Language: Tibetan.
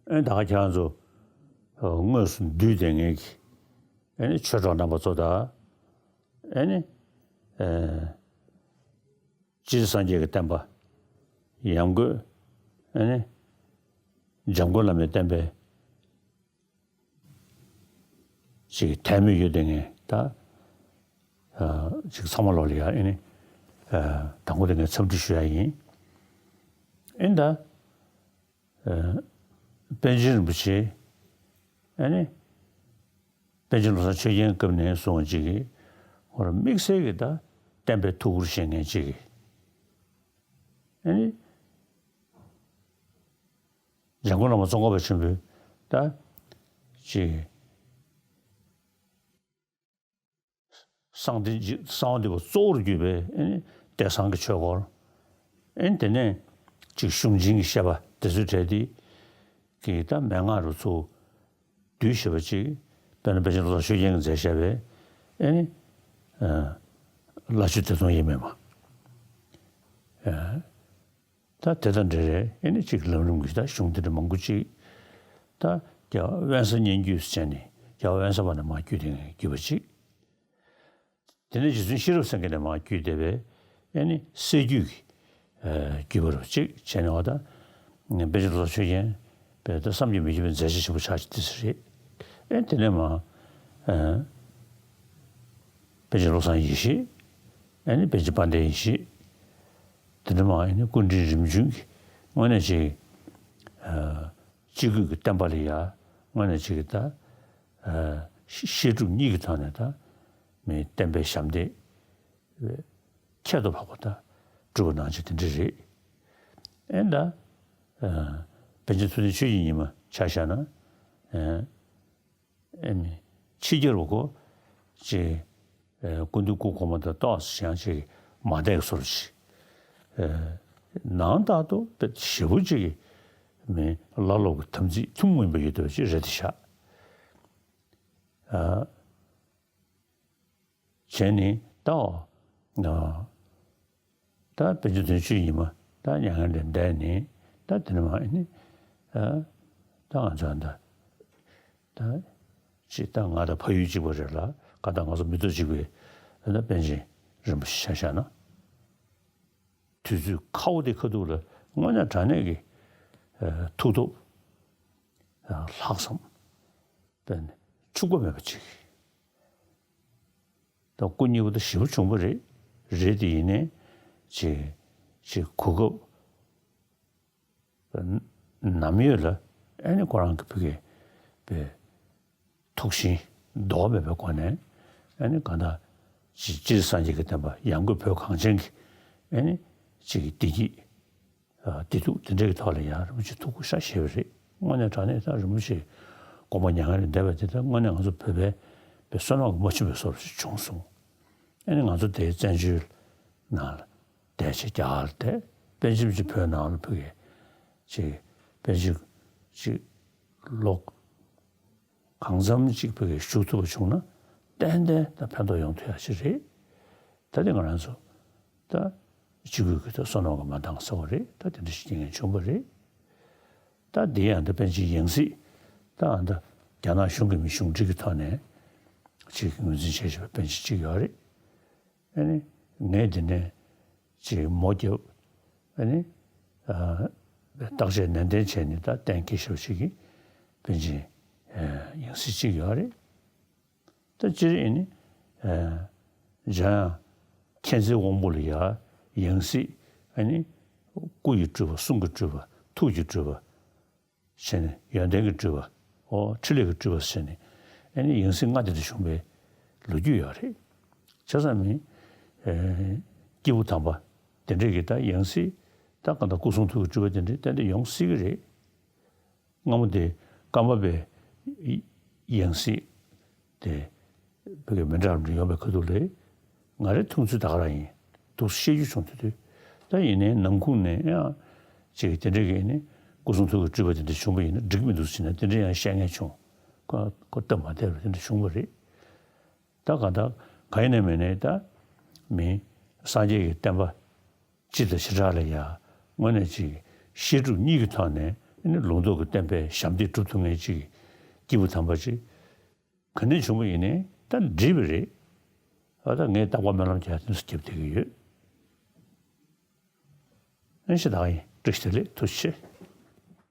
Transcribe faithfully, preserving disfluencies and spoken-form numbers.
ཨེ་ད་ག་ཁྱེད་རང་ཚོ་དངོས་སུ་འདུས་བསྡད་མཁན་གྱི་ཨེ་ནི་ཆོས་གྲོགས་རྣམ་པ་ཚོ་དང་། ཨེ་ནི་སྤྱིར་སངས་རྒྱས་ཀྱི་བསྟན་པ་ཡང་སྒོས་ཨེ་ནི་འཇམ་མགོན་བླ་མའི་བསྟན་པའི་ཅིག་དད་མོས་ཡོད་དེ་ངས་ད་ཅིག་ཚང་མ་ལོག་ལ་ཡ་ཨེ་ནི་དང་པོ་དེ་ངས་འཚམས་འདྲི་ཞུ་ཡ་ཡིན། ཨེ་ད་པཎ་ཆེན་རིན་པོ་ཆེ་ཨེ་ནི་པཎ་ཆེན་བློ་བཟང་ཆོས་རྒྱན་སྐབས་ནས་བཟུང་ཅིག་གི་ཧོར་དམིགས་བསལ་གྱི་ད་བསྟན་པའི་ཐུགས་ཁུར་བཞེས་མཁན་ཅིག་གི་ཨེ་ནི། འཇམ་མགོན་བླ་མ་ཙོང་ཁ་པ་ཆེན་པོས་ད་ཅིག་གསང་བདེ་གསང་བ་འདུས་པ་གཙོ་བོར་གྱུར་པའི་ཨེ་ནི་བསྟན་བཟང་གི་ཆོས་སྐོར། ཨེ་ནི་དེ་ནས་ཅིག་གཞུང་ཆེན་གྱི་བཤད་པ་དེ་ཚོའི་གྲས་དེ་གི་ད་མན་ངག་རུ་ཚུགས། བསྡུས་ཞེས་པ་ཅིག་དཔེར་ན་པཎ་ཆེན་བློ་བཟང་ཆོས་རྒྱན་གྱིས་མཛད་བཞག་པའི་ཨེ་ནི་བླ་མཆོད་བདེ་སྟོང་དབྱེར་མེད་མ། ད་དེ་དང་འབྲེལ་རེད། ཨེ་ནི་ཅིག་ལམ་རིམ་གྱི་ད་གཞུང་དེ་འདྲ་མང་པོ་ཅིག་ད་རྒྱལ་བ་དབེན་ས་སྙན་བརྒྱུད་ཟེར་ནས་རྒྱལ་བ་དབེན་ས་པ་ནས་མར་བརྒྱུད་དེ་བརྒྱུད་པ་ཅིག་དེ་ནས་རྗེ་བཙུན་ཤེས་རབ་སེང་གེ་ནས་མར་བརྒྱུད་བསྡད་པའི་ཨེ་ནི་གསེར་བརྒྱུད་ཀྱི་བརྒྱུད་པ་རུ་ཅིག་བྱས་ནས་བ་ད་པཎ་ཆེན་བློ་བཟང་ཆོས་རྒྱན་པས་ད་བསམ་གྱིས་མི་ཁྱབ་པའི་མཛད་རྗེས་ཆེན་པོ་ཆགས་ཅིག་དེ་ཟེར་རེད། ཨེ་དེ་ནས་མར་པཎ་ཆེན་བློ་བཟང་ཡེ་ཤེས། ཨེ་ནི་པཎ་ཆེན་དཔལ་ལྡན་ཡེ་ཤེས། དེ་འདྲ་མ་ཡིན་ན་སྐུ་ཕྲེང་རིམ་བྱོན་གྱི་དངོས་གནས་ཅིག་ཨ་སྤྱི་སྒོས་ཀྱི་བསྟན་པ་ལ་ཡ་དངོས་གནས་ཅིག་གི་ད་ཨ་བཤད་སྒྲུབ་གཉིས་ཀྱི་ཐོག་ནས་ད་མི་བསྟན་པའི་ཞབས་འདེགས་ཁྱད་དུ་འཕགས་པ་ད་སྒྲུབ་པ་གནང་ཆེད་དེ་འདྲ་རེད། ཨེ་ད་ཨ་པཎ་ཆེན་ཐུབ་བསྟན་ཆོས་ཀྱི་ཉི་མ་ཆ་བཞག་ན་ཨ། ཨེ་མི། ཕྱི་རྒྱལ་བ་ཁོ་ཅིག་ཨེ་སྐུ་མདུན་སྐུ་གོང་མ་དང་ཏོག་ཙམ་ཡང་ཅིག་མ་བསྡད་བཟོ་འདྲ་ཅིག་ཨེ་ནང་ལྟར་དུ་དཔེ་ཞེ་པོ་ཅིག་གི་མི་བླ་སློབ་ཀྱི་དམ་ཚིག་ཐུན་མོང་མ་ཡིན་པ་ཡོད་བསྡད་པ་ཅིག་རེད་དེ་ཤག་ཨ། བྱས་ནས་ད་འོ། ད་པཎ་ཆེན་དུས་ཆེན་ཉི་མ་ད་མྱ་ངན་ལས་འདས་ནས་ད་དེ་ནས་མ་ཨེ་ནི་ཨ་ད་ང་ཚོ་ད་ད་ཅི་ད་ང་དང་ཕ་ཡུལ་གཅིག་པ་རེད་ལ་ག་ད་ང་ཚོ་མི་ཐོག་གཅིག་པའི་ད་པཎ་ཆེན་རིན་པོ་ཆེ་ཆ་བཞག་ན་དུས་ཚོད་ཁ་བོ་དེ་ཁ་ཐུག་ལ་དངོས་གནས་དྲང་གནས་ཀྱི་ཨ་ཐུགས་སྟོབས་ཨ་ལྷག་བསམ་དཔེ་འཕྱུགས་པ་མེད་པ་ཅིག་ད་སྐུ་མཉེལ་བ་ད་ཞེ་པོ་བྱུང་བ་རེད། རེད་དེ་ཡིན་ནའི་ཅིག་ཅིག་གོ་སྐབས་ནམ་ཡོད་ལ་ཨ་ནི་ཁོ་རང་གི་ཕ་གི་པའི་ཐུགས་ཞེན་ལྡོག་མེད་པའི་སྒོ་ནས་ཨ་ནི་གང་ལྟར་ཅིག་སྤྱིར་སངས་རྒྱས་ཀྱི་བསྟན་པ་ཡང་སྒོས་བོད་གངས་ཅན་གྱི་ཨ་ནི་ཅིག་བདེ་སྐྱིད། བདེ་སྡུག་དེ་འདྲའི་ཐོག་ལ་ཡང་རིན་པོ་ཆེ་ཐུགས་ཁུར་ཤ་བཞེས་པ་རེད། དངོས་གནས་དྲང་གནས་ད་རིན་པོ་ཆེ་དགོངས་པ་མྱ་ངན་ལས་འདས་པ་དེ་ད་དངོས་གནས་ང་ཚོ་བོད་པའི་པའི་བསོད་ནམས་ཀྱི་རྨ་ཆུ་བའི་སོར་ཞིག་བྱུང་སོང་། ཨ་ནི་ང་ཚོ་དེའི་བཙན་བྱོལ་ནང་ལ་བསྡད་ཆེ་རྒྱ་གར་ལ་བསྡད་དཔེ་ཅིག་ཅིག་བོད་ནང་ལ་ཕ་གི་ཅིག་དཔེ་ཅིག་ཅིག་ལོ་གང་འཚམ་ཅིག་ཕ་གི་བཞུགས་ཐུབ་པ་བྱུང་ན་ཏན་ཏན་ད་ཕན་ཐོགས་ཡོང་ཐུབ་ཡ་ཞིག་རེད། ད་དེ་ང་རང་ཚོ་ད་སྤྱི་སྒོས་ཀྱི་ད་བསོད་ནམས་ཀྱི་མ་འདང་ཟེར་བ་རེད། ད་དེ་འདྲ་ཞིག་རྐྱེན་ངན་བྱུང་བ་རེད། ད་དེ་ཡང་ད་པཎ་ཆེན་ཡང་སྲིད་ད་ཨ་ད་རྒྱ་ནག་གཞུང་གི་མི་གཞུང་འབྲེལ་གྱི་ཐོག་ནས་ཅིག་ངོས་འཛིན་བྱས་བྱས་པའི་པཎ་ཆེན་གཅིག་ཡོད་རེད། ཨ་ནི་ངས་དེ་ནས་ཅིག་མོ་རྒྱབ་ཨ་ནི་ཨ་བརྟག་དཔྱད་ནན་ཏན་བྱས་ནས་ད་གཏན་འཁེལ་ཞེ་པོ་ཅིག་གི་པཎ་ཆེན་ཡང་སྲིད་གཅིག་ཡོད་རེད། ད་སྤྱིར་ཨེ་ནི། འཇམ་དབྱངས་མཁྱེན་བརྩེའི་དབང་པོ་ལ་ཡ་ཡང་སྲིད་ཨེ་ནི། སྐུ་ཡི་སྤྲུལ་པ་གསུང་གི་སྤྲུལ་པ་ཐུགས་ཀྱི་སྤྲུལ་པ་བྱས་ནས་ཡོན་ཏན་གྱི་སྤྲུལ་པ་འོ་འཕྲིན་ལས་ཀྱི་སྤྲུལ་པ་བྱས་ནས་ཨེ་ནི་ཡང་སྲིད་ལྔ་དེ་འདྲ་བྱུང་བའི་ལོ་རྒྱུས་ཡོད་རེད། བྱས་ཙང་མི། སྐྱེས་བུ་དམ་པ་དེ་འདྲས་ཀྱི་ད་ཡང་སྲིད་ད་གང་ལྟར་སྐུ་གསུང་ཐུགས་ཀྱི་སྤྲུལ་པ་དེ་འདྲས་ཏན་ཏན་ཡོང་སྲིད་ཀྱི་རེད། སྔ་མོ་དེ་ཀརྨ་པའི་ཡང་སྲིད་དེ་བོད་ཀྱི་མི་འདྲ་བ་ཡོང་བའི་ཁ་ཐུག་ལས་ང་རའི་མཐོང་ཚུལ་ད་ག་རང་ཡིན། འདུག་བཤད་རྒྱུ་བྱུང་དུས་དུས་ད་ཡིན་ནའི་ནང་ཁུལ་ནས་ཡང་ཅིག་དེ་འདྲ་གི་ནི་སྐུ་གསུང་ཐུགས་ཀྱི་སྤྲུལ་པ་དེ་འདྲ་བྱུང་བ་ཡིན་ན་འགྲིག་མི་འདུག་ཟེར་ན་དེ་འདྲ་ཡང་བཤད་མཁན་བྱུང་། ཁོ་ཁོ་སྟབས་མ་བདེ་བ་དེ་འདྲ་བྱུང་བ་རེད། ད་གང་ལྟར་གང་ཡིན་ནའི་མིན་ནའི་ད་མི་སངས་རྒྱས་ཀྱི་བསྟན་པ་སྤྱི་དང་བྱེ་བྲག་ལ་ཡ་དངོས་གནས་ཅིག་བཤད་སྒྲུབ་གཉིས་ཀྱི་ཐོག་ནས་ ཨ་ནི་ལུང་རྟོགས་ཀྱི་བསྟན་པའི་ཞབས་འདེགས་སྒྲུབ་ཐུབ་མཁན་ཅིག་གི་སྐྱེས་བུ་དམ་པ་ཅིག་ག་ནས་བྱུང་བ་ཡིན་ནའི་ད་འགྲིག་པ་རེད། ཨ་ད་ངས་རྟག་པར་སྨོན་ལམ་རྒྱག་དེ་ཚོ་རྒྱབ་བསྡད་ཀྱི་ཡོད། ཨ་ནི་ཞེ་དྲག་ཡིན། བཀྲ་ཤིས་བདེ་ལེགས། ཐུགས་རྗེ་ཆེ།